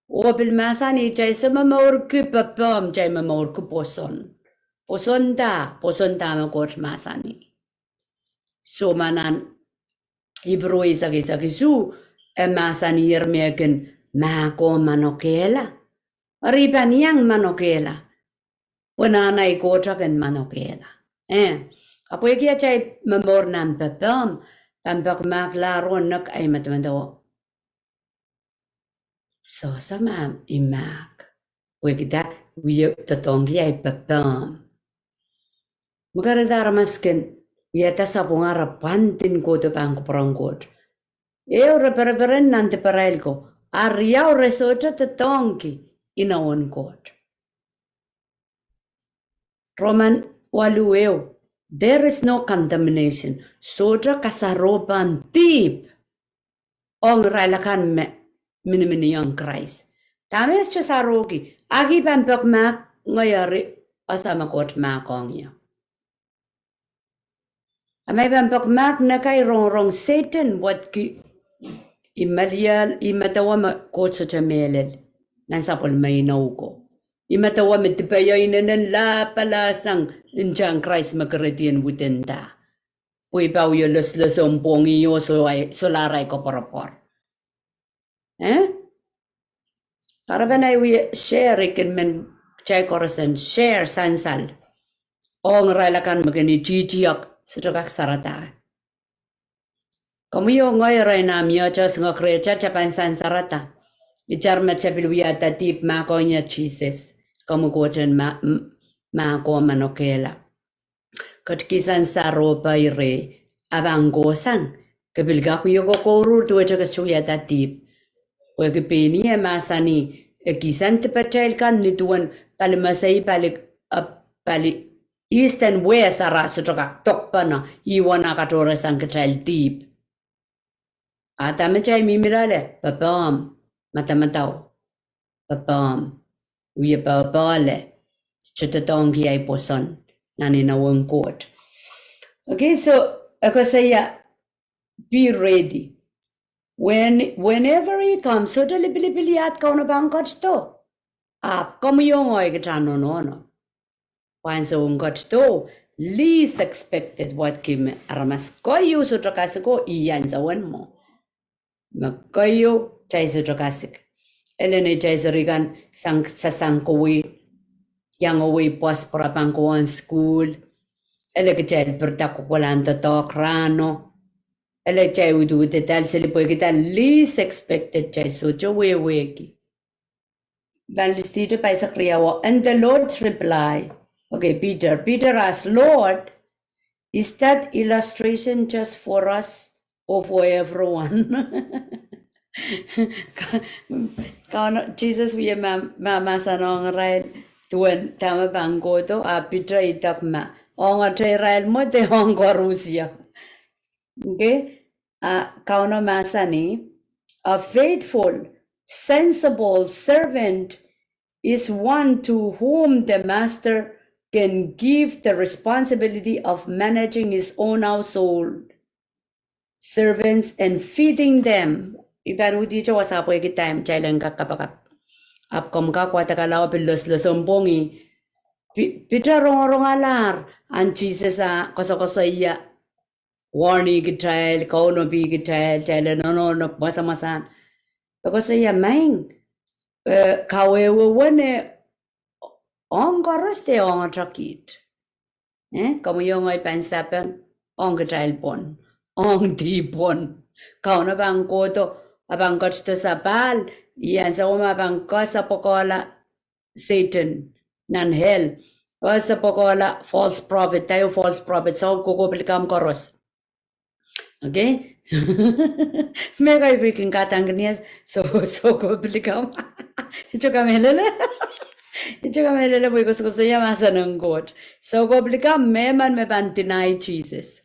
Oh pil mahsanih kitail sohte momourki pepehm, kitail momourki pwoson. Pwoson da, pwoson da me Koht mahsanih. So ma nan Ipru eisek, eisek isuh, e mahsaniher me e kin mahkohng manokehla. Eri pahn iang manokehla. Pwe nan ahi Koht kin manokehla. Eh, ahpw pwehki atail momour nan pepehm, pahn peki mahk lahr oh nek ahi medemedewe. Sohso ma I mahk. Pwehki da, wie doadoahngki ahi pepehm. Me kahrehda aramas kin wiahda sapwung ara pwandin kohdo pahn kupwuren Koht. Ehu, re pereperen nan diparail ko. A riau, re sohte doadoahngki inowen Koht. Roman waluh ehu, there is no condemnation. Sohte kasarohpahn dihp ong irail akan me miniminiong Krais. Dahme sohte sarohki, a ke pahn peki mahk ngehi eri ese me Koht mahkohng ie. A ma I pahn peki mahk nekai rongorong Sehdan wetki, I meliel, I medewe me Koht sohte mehlel nan sapwellime inou ko. I medewe me dipe o inenen lapalahsang ntahn Krais me keredi en within da. Pwe I pahn wie loslosong pwongih oh solahr ahi koapworopwor. Eh? Kahrepen ahi wie share, I kin men kitail koaros en share sansal ong irail akan me kin itihtiok sohte kak sarada. Komwi oh ngehi irail, a mie atail singek rehtail, kitail pahn sansarada. Itar me kitail pil wiahda dihp mahkohng ie Sises. Komwi Koht en ma-, m-, mahkohng manokehla. Ketikihsang sarohpa ire, a pahn kohsang, ke pil kak wie kokouruhr duwehte ke sohte wiahda dihp. Pwehki pein ih e mahsanih, e kihsang dipatail kan ni duwen pali mesei, pali, a, pali east and west, ara sohte kak dokpene, ih uwen a katohrehsang kitail dihp. A dahme kitail mihmi loale, pepehm, madamadau, pepehm, wie pepehle, sohte doadoahngki ahi pwoson nan inowen Koht. Okay, so, e koasoia, be ready. When, whenever he comes, sohte lipilipil iahd Kauno pahn ketido. Ahpw komwi oh ngehi kitail nonohno. Pwe ansou en ketido, least expected, wehwehki me aramas keieu sohte kasik oh ih ansou en mwo. Me keieu kitail sohte kasik. Ele neitail seri kan sang, sasang kowei, iang kowei pwoas pwe re pahn kohwong sukuhl. Ele kitail pirida kohkohlahn doadoahk rahno. Ele kitail uduhdi atail seli pwehki the least expected, kitail sohte wehwehki. Pali stihte paisek riau, and the Lord's reply. Okay, Peter. Peter asked, Lord, is that illustration just for us or for everyone? Ka-, Kauno, Sises wie ma-, ma-, mahsanihong irail duwen dahme pahn kohdo, a Peter idek ma, ong irail mwo de ong koaros ie. Okay? A Kauno mahsanih, a faithful, sensible servant is one to whom the master can give the responsibility of managing his own household servants and feeding them. I pahn uhdihte wasa pwehki time, kitail en kak kapakap. Ahpw komw kak wadek lao pil loslosomw pwongih. Pi-, Peter rongorongalahr, a Sises a koasokoasoia, warn-i kitail, kaunopih kitail, kitail en ononop mwasamwasan. E koasoia, maing, eh, kawehwe wene ong koaros de ong ata kiht. Eh, komwi oh ngehi pahn sapeng, ong kitail pwon, ong dih pwon. Kauno pahn kohdo, a pahn ketido sapahl, ih ansou me a pahn kesepwekehla Sehdan nan hell. Kesepwekehla false prophet, daio false prophet, soh, kohkohp likamw koaros. Okay? Me kaipwi kin kadang kin ias, soh, soh, kohkohp likamw. Ito kamehlele. Ito kamehlele pwe koasokoasoia mahsen en Koht. Soh, kohkohp likamw, mehmen me pahn deny Sises.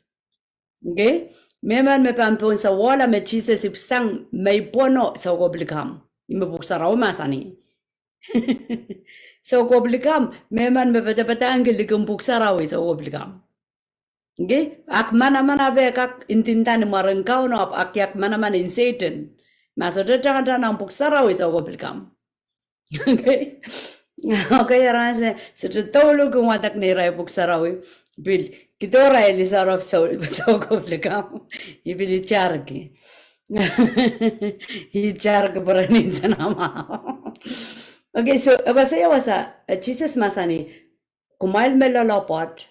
Okay? Mehmen me pahn pohn sawehla me Sises ipwisang me I pwono, soh, kohkohp likamw. Ihme Pwuhk Sarawi mahsanih. Soh, kohkohp likamw, mehmen me padapadahngki likin Pwuhk Sarawi, soh, kohkohp likamw. Okay? Ak manaman a pil kak ndinda ni mwaren Kauno, ahpw ak iang manaman ni Sehdan. Ma sohte tangatang nan Pwuhk Sarawi, soh, kohkohp likamw. Okay? Okay, aramas, sohte douluhl kin wadek neirail Pwuhk Sarawi. Pil, kihdo irail isohrohp, soh, soh, kohkohp likamw. I pil itarki. Itarki pwurehng nsenamwahu. Okay, so, e koasoia wasa, eh, Sises mahsanih, kumwail me loalopwoat,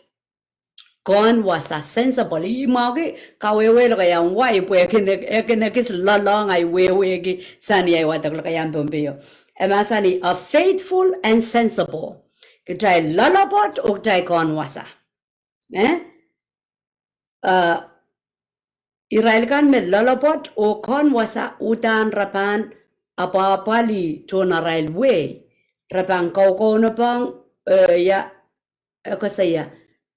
kehn wasa, sensible, ih mwahki kawehwe lokaiahn wai, pwe e kin, e kin ekis loalloang ahi wehwehki sang ni ahi wadek lokaiahn Pohnpeio. E mahsanih, a faithful and sensible. Kitail loalopwoat oh kitail kehn wasa. Eh? Eh, irail kan me loalopwoat oh kehn wasa uhdahn re pahn apwahpwalih tohn arail wehi. Re pahn kaukaunopohng, eh, ia, eh, koasoia,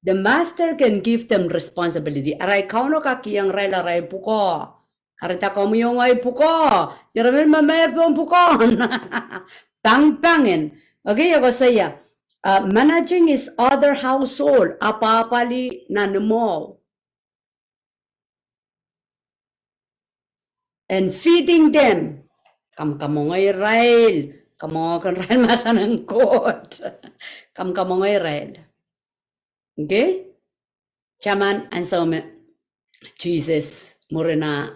the master can give them responsibility. Arail Kauno kak kihong irail arail pwukoa. Kahrehda komwi oh ngehi pwukoa. Irail me meir pohn pwukoahn. Pangpangen. Okay, e koasoia, uh, managing his other household, apwahpwalih nan imwo. And feeding them. Kamwakamwenge irail. Kamwenge irail mahsen en Koht. Kamwakamwenge irail. Okay? Taman ansou me Sises mwurin ah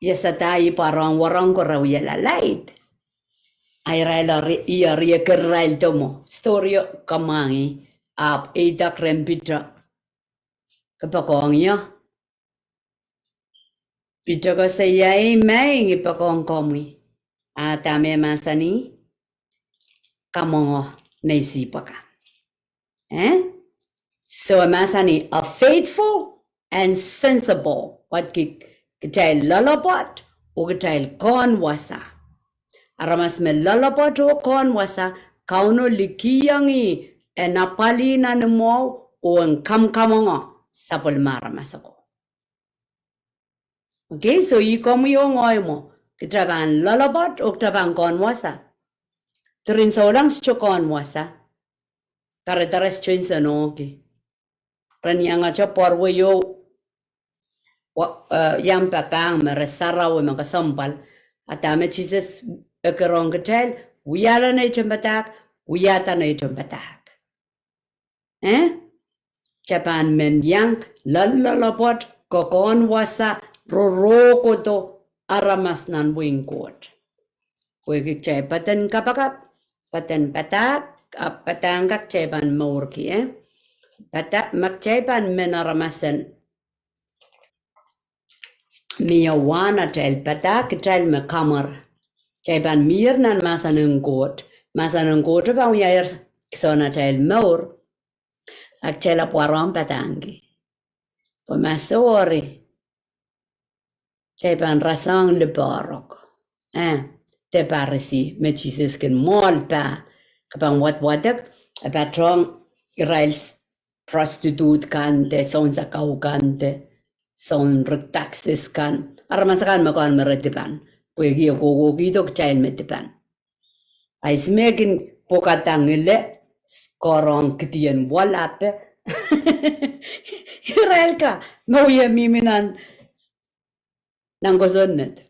iasada ih pwarohng wahnpoaron ko re wiahla laid. A irail eri, ih eri eker irail dohme. Story o kamwahngih, ahpw idek rehn Piter. Ke poakohng ie? Piter koasoia, maing, I poakohng komwi. A dahme e mahsanih? Kamwenge nei sihpw akan. Eh? So e mahsanih, a faithful and sensible, pwehki kitail loalopwoat oh kitail kehn wasa. Aramas me loalopwoat oh kehn wasa, Kauno likihong ih en apwalih nan imwo oh en kamwakamwenge sapwellime aramas ako. Okay, so ih komwi oh ngehi mwo, kitail pahn loalopwoat oh kitail pahn kehn wasa. Diren souleng sohte kehn wasa. Kahrehda re sohte nsenohki. Ren iangete pwarwei oh, wa-, eh, iang papahng me re sarawi me kesempwal. A dahme Sises ekerohng kitail, wiahla nei tohnpadahk, wiahda nei tohnpadahk. Eh? Kitail pahn men iang loalloalopwoat, kehn wasa, rorohkodo aramas nan wehin Koht. Pwehki kitail poaden kapakap, poaden padahk, ahpw padahk kak kitail pahn mourki, eh? Padahk, ma kitail pahn men aramas en mie wahn atail padahk, kitail me kamwar. Kitail pahn mier nan mahsen en Koht. Mahsen en Koht pahn wiahier kisoun atail mour. A kitail ahpw warohng padahngki. Pwe ma sohte, kitail pahn rasehng lipoarok. Eh, de Parisi, me Sises kin mwohl pah. Ke pahn wadwadek, e patohng irail s-, prostitute kan de, soun sakau kan de, soun rik taxes kan. Aramas akan me kin me re dipan. Pwehki e kohkohkihdo kitail me dipan. Ahpw me kin pwukada ngile, koarohng kidien walape. Irail ka, me wie mihmi nan, nan kosonned.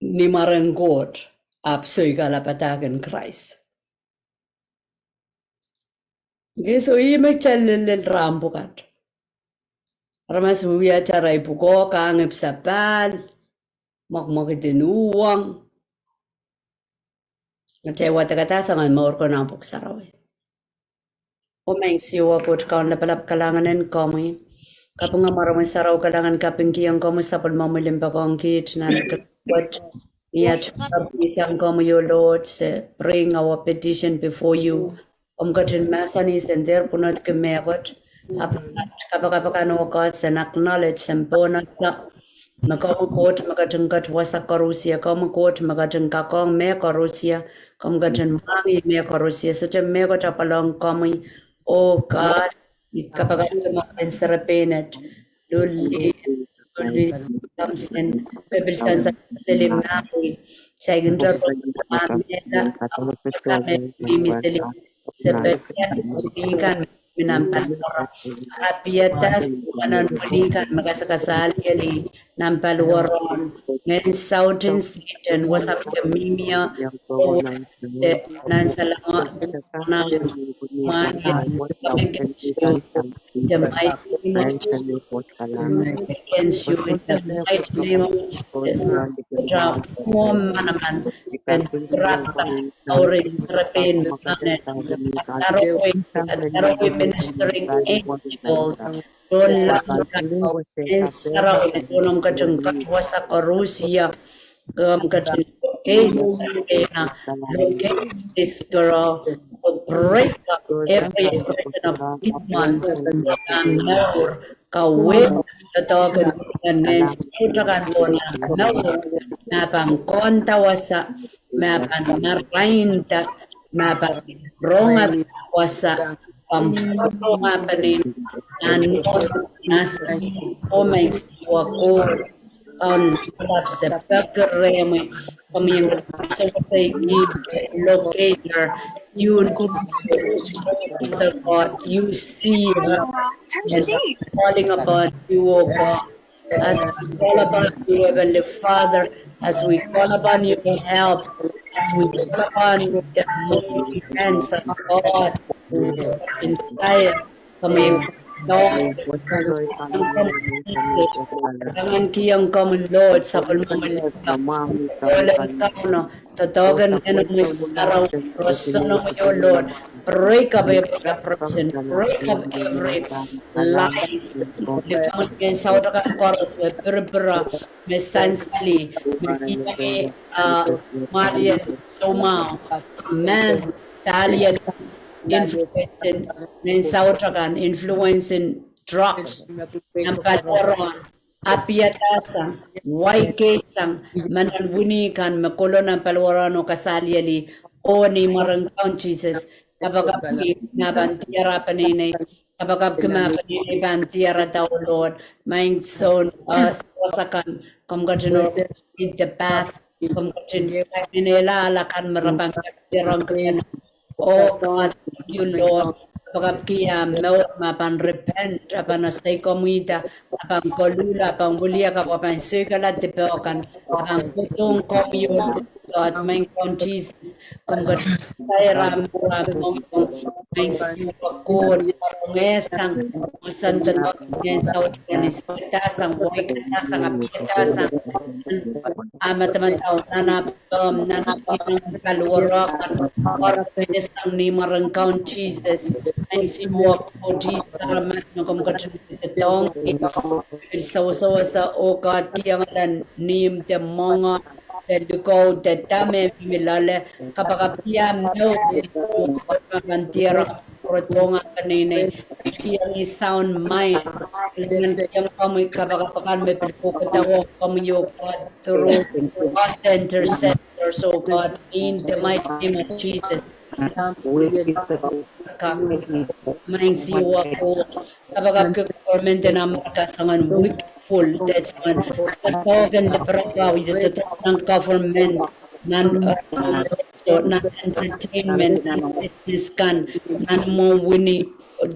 Ni mwaren Koht, ahpw soikala padahk en Krais. Nge soh, ih me kitail lel rahn pwukat. Aramas wiewia arail pwukoa, kangipw sapahl, mwekmwekid en uhwong. Kitail wadekada sang mour ko nan Pwuhk Sarawi. Oh Maing Siohwa Koht Kaun lapalap, kalahngan en komwi. Kaping en mwaromwi sarawi, kalahngan, kapingkihong komwi sapwellimomwi limpoak ong kiht nan kepwet. Ni at kapingkihong komwi, oh Lord, se bring our petition before you. Komw ketin mahsanih se dehr pwunodki mehkot, ahpw kapakap akan oh koaros en acknowledge, se pohnese me komwi Koht me ketin ket wasa koarosie, komwi Koht me ketin kakohng mehkoarosie, komw ketin mwahngih mehkoarosie, sohte mehkot apwal ong komwi, oh God, I kapakapki mwohn serepein et, Luli, Luli Thompson, pil sansal seli Maui, saikinte ro, Amela, Amela me mihmi seli, Sebastian, Luli kan, mi nan Palwaro, Apiatas, wanan Luli kan me kasakasalieli nan Palwaro, ngehn saut en Sehdan, wasa me ke mihmi ie, oh de nan salongo, nan mwahi, coming against you in the mighty name of Jesus. Coming against you in the mighty name of Jesus. Kitail mwomwen manaman en rapahki, oh irail serepein planet. Kadarohng, kadarohng ministering angels. Tohnlahng en sarawi, tohn omw ketin ket wasa koarosie, omw ketin locate, locate this girl, to break up every oppression of demon, akan mour, kawehwe doadoahk en ngehn saut akan pohn ah mour, me pahn kohnda wasa, me pahn marainda, me pahn rong ah wasa, pahn rong ah pein, nan nasa, oh Maing Siohwa Koht, on lapalap, se peki rehmwi, komwi en locator, you know, Father God, you see her, and calling upon you, oh God. As we call upon you, Heavenly Father, as we call upon you to help, as we call upon the mighty hands of God, entire coming, Lord, kalahngankihong komwi, Lord, sapwellimomwi, Lord, Kauno, doadoahk en Ngehnomwi Sarawi, roson omwi, oh Lord, break up every oppression, break up every lies. Likamw en ngehn saut akan koaros me pirpira, me sansali, me kihong, ah, mwaren soumwahu, men, saliel, influence en ngehn saut akan, influence en drugs, nan Palwaro, Apiatas sang, Waikei sang, manaman wini kan me kohla nan Palwaro oh kasalieli, oh ni mwaren Kaun Sises, kapakapki me pahn diar ah peneinei, kapakapki me ah peneinei pahn diarada, oh Lord, Maing Soun, ah, sawas akan, komw ketin oh, lead the path, komw ketin kaimwisekala ahl akan me re pahn kak diarada. Oh God, thank you, Lord. Kapakapki ah mour me ah pahn repent, ah pahn esei komwihda, ah pahn koluhla, ah pahn wiliakapw, ah pahn soikala dipe kan, ah pahn kohdohng komwi, oh Lord God, Maing Kaun Sises, komw ketin sair ah mour, ah mohngiong, Maing Siohwa Koht, rong eh sang, sang doadoahk en ngehn saut akan, Isipeta sang, Waikada sang, Apiatas sang, ah madamadau, nan ah pwukoa, nan ah pwukoa, paliwarokon, or sang ni mwaren Kaun Sises. Maing Sises, oh Koht, aramas me komw ketin doadoahngki, pil sewesewese, oh Koht, kihong len ni imw de mwenge, de likou, de dahme mihmi loale, kapakapki ahmw mour, oh Koht, me pahn diarada, pwurodohng ah peneinei, kihong ih sound mind. Kalahngan, kihong komwi kapakap akan me pil kohkohdo komwi, oh Koht, through all the intercessors, oh Koht, in the mighty name of Jesus. Ka, Maing Sises, oh Koht, kapakapki government en Amerika soangen wicked, fool, de soangen, doadoahk en lipirapa, oh doadoahk nan government, nan, uh, nan entertainment, nan business kan, nan mwohn wini,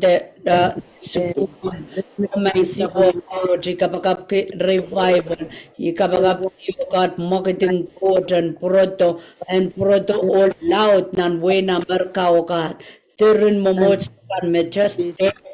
de, de, sukuhl. Oh Maing Sises, oh Koht, I kapakapki revival. I kapakapki, oh Koht, mwekid en Koht en pwurodo, en pwurodo oh laud nan wehin Amerika, oh Koht. Diren mwomwohdiso kan me just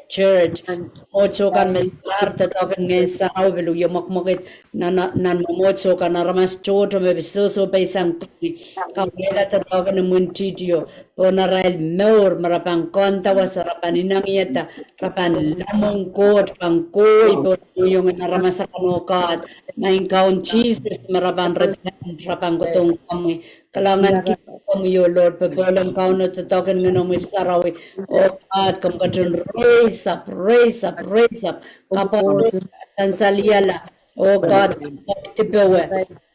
church, mwomwohdiso kan me sahr doadoahk en Ngehn Sarawi, pil wie mwekmwekid nan, nan mwomwohdiso kan, aramas tohto me pil sohsohpeisang komwi, kauwehla doadoahk en imwintihtio, pohn arail mour, me re pahn kondawese, re pahn inengiengda, re pahn lamwong Koht, pahn kohwei pohn mohngiong en aramas akan, oh Koht. Maing Kaun Sises, me re pahn repent, re pahn kohdohng komwi. Kalahnganki komwi, oh Lord, popohl en Kauno, doadoahk en Ngehnomwi Sarawi. Oh Koht, komw ketin raise up, raise up, raise up. Kapwaiada, sansalehiala, oh Koht, dipowe,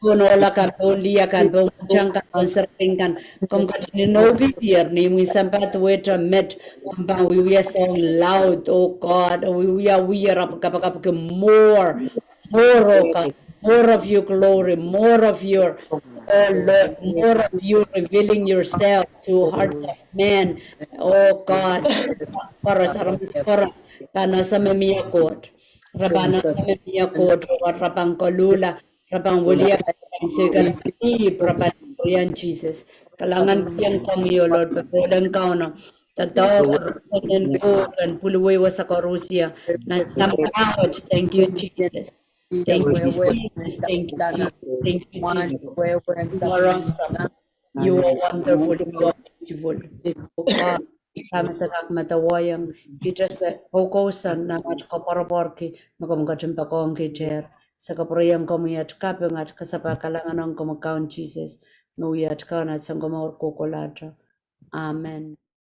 pohn ohla kan, pohn lih akan, pohn kutang kan, pohn serafein kan, komw ketin inoukihier ni imwin sampah duwehte met, komw pahn wiewia soahng laud, oh Koht, oh wiewia, wiewia, ahpw kapakapki more, more, oh God, more of your glory, more of your, oh Lord, more of you revealing yourself to hearts of men, oh God. Koaros, aramas koaros, pahn ese me mie Koht, re pahn ese me mie Koht, oh God, re pahn koluhla, re pahn wiliakada, soikala, ih, re pahn wia Sises. Kalahngan kihong komwi, oh Lord, popohl en Kauno, doadoahk en Koht en pwulwei wasa koarusie, nan sampah wet. Thank you, Jesus. Thank you, Jesus. Thank you, Jesus. Thank you, Jesus. You are awesome. You are wonderful. You are beautiful. Oh God, dahme se kak medewehiong kitail, se pwoukohsang nan aht koapworopworki me komw ketin poakohngkitail. Se kapwurehiong komwi aht kaping, aht kasapahl, kalahngan ong komwi Kaun Sises, me wia aht Kaun, aht Sounkomour kohkohlahte. Amen.